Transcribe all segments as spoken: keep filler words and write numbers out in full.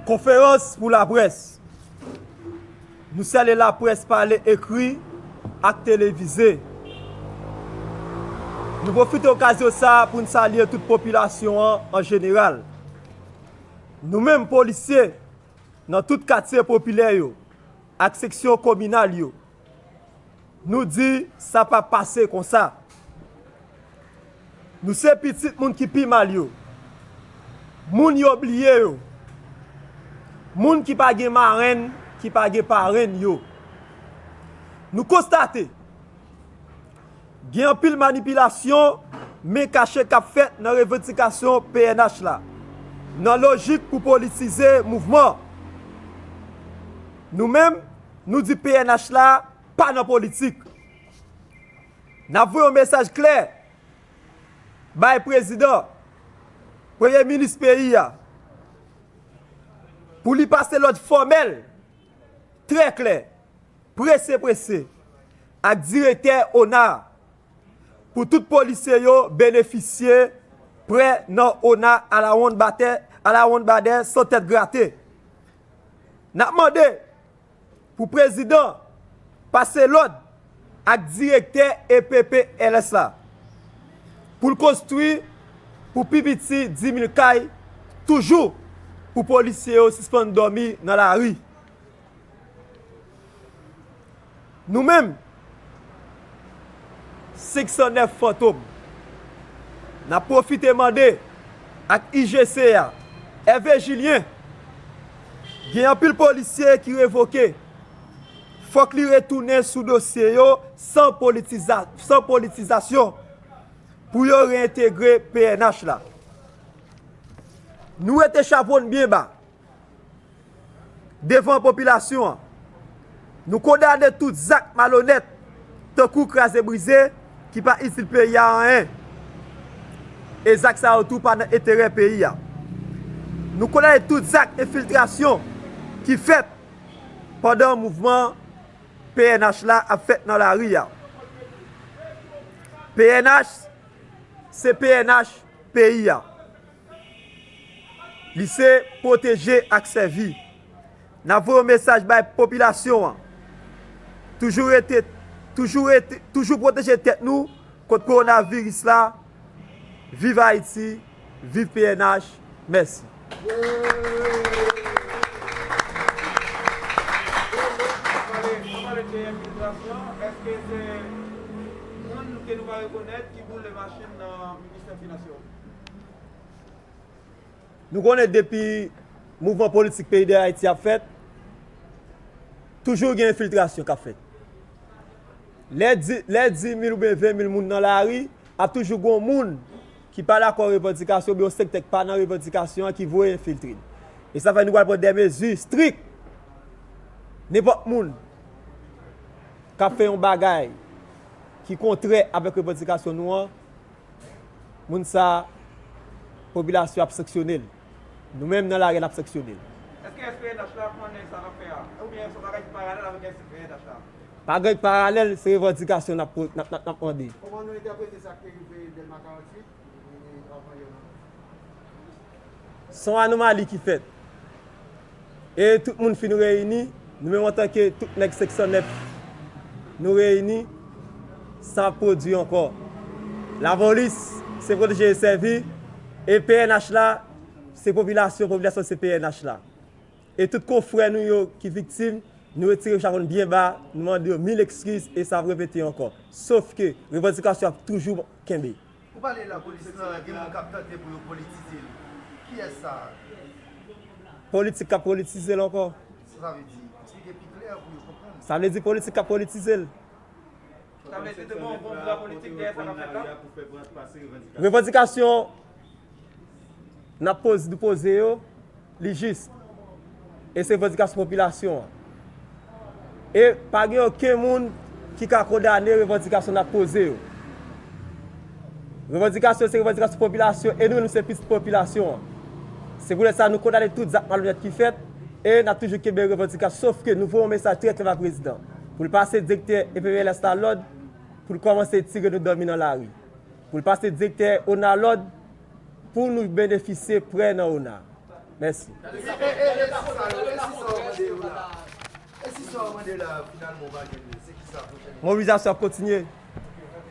Konferans pou laprès. Nou salye laprès pale, ekri ak televize. Nou pwofite okazyon sa a pou n salye tout popilasyon an an jeneral. Nou menm polisye nan tout katye popilè yo ak seksyon kominal yo, nou di sa p ap pase konsa. Nou se pitit moun ki pi mal yo, moun yo bliye yo, moun ki pa gen marenn, ki pa gen parenn yo. Nou konstate gen anpil manipilasyon, men kache k ap fèt nan revandikasyon P N H la, nan lojik pou politize mouvman. Nou menm, nou di P N H la pa nan politik. N ap voye yon mesaj klè bay prezidan, premye minis peyi a, pou li pase lòd fòmèl, trè klè, prese prese, ak direktè ona a, pou tout polisye yo benefisye prè nan ona alawonnbadè, alawonnbadè san tèt grate. N ap mande pou prezidan pase lòd ak direktè E P P L S la pou l konstwi pou pi piti dis mil kay, toujou pou polisye yo sispann dòmi nan lari. Nou menm, senk san nèf Fantom, n ap pwofite mande ak I G C a, Hervé Julien, gen anpil polisye ki revoke. Fòk li retounen sou dosye yo san politiza-, san politizasyon pou yo reyentegre P N H la. Nou wete chapo n byen ba devan popilasyon an. Nou kondane tout zak malonèt, tankou kraze brize, ki pa itil peyi a anyen. E zak sa yo tou pa nan enterè peyi a. Nou kondane tout zak enfiltrasyon ki fèt pandan mouvman P N H la ap fèt nan lari a. P N H se P N H peyi a. Li se pwoteje ak sèvi. N ap voye yon mesaj bay popilasyon an. Toujou rete, toujou rete, toujou pwoteje tèt nou kont kowonaviris la. Viv Ayiti, viv P N H, mèsi. Pale, pale de enfiltrasyon, èske se moun ke nou pa rekonèt ki boule machin nan ministè finans yo? Nou konnen depi mouvman politik peyi de Ayiti ap fèt, toujou gen enfiltrasyon k ap fèt. Lè di, lè dis mil oubyen ven mil moun nan lari, ap toujou gen yon moun ki pa dakò revandikasyon oubyen yon sektè k pa nan revandikasyon an ki voye enfiltre l. E sa fè nou pral pran de mezi strik. Nenpòt moun k ap fè yon bagay ki kontrè avèk revandikasyon nou an, moun sa a, popilasyon ap sanksyone l. Nou menm nan lari a, n ap sanksyone l. Èske S P N H la konnen sa n ap fè a? Oubyen se yon bagay ki paralèl avèk S P N H la? Pa gen paralèl, se revandikasyon n ap po-, n ap, n ap, n ap mande. Kòman nou entèprete sa k te rive Dèlma karanntuit? Se yon anomali ki fèt. E tout moun fin reyini, nou menm antanke tout nèg senk san nèf, nou reyini, sa ap pwodui ankò. Lapolis, se pwoteje e sèvi, e P N H la, se popilasyon, popilasyon se P N H la. E tout konfrè nou yo ki viktim, nou retire chapo n byen ba, nou mande yo mil ekskiz e sa ap repete ankò. Sof ke revandikasyon ap toujou kenbe. Ou pale lapolis lan, gen moun k ap tante pou yo politize l. Kiyès sa a? Politik k ap politize l ankò. Sa sa vle di? Eksplike pi klè pou yo konprann. Sa vle di politik k ap politize l. Sa vle di te gen yon bon bra politik dèyè sa k ap fèt la? Revandikasyon n ap poze, nou poze yo, li jis. E se revandikasyon popilasyon an. E pa gen okenn moun ki ka kondane revandikasyon n ap poze yo. Revandikasyon se revandikasyon popilasyon e nou menm nou se pitit popilasyon an. Se poutèt sa nou kondane tout zak malonèt ki fèt e n ap toujou kenbe revandikasyon, sof ke nou voye yon mesaj trè klè ba prezidan pou l pase direktè E P P L S la lòd pou l kòmanse tire nou dòmi nan lari. Pou l pase direktè ona lòd pou nou benefisye prè nan ona. Mèsi. E, e, e, e si sa yo, e si sa yo mande yo la? E si sa yo mande la, finalman, w pa jwenn li, se ki sa pwochèn? Mobilizasyon ap kontinye.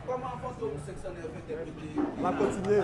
Kòman Fantom senk san nèf entèprete? L ap kontinye.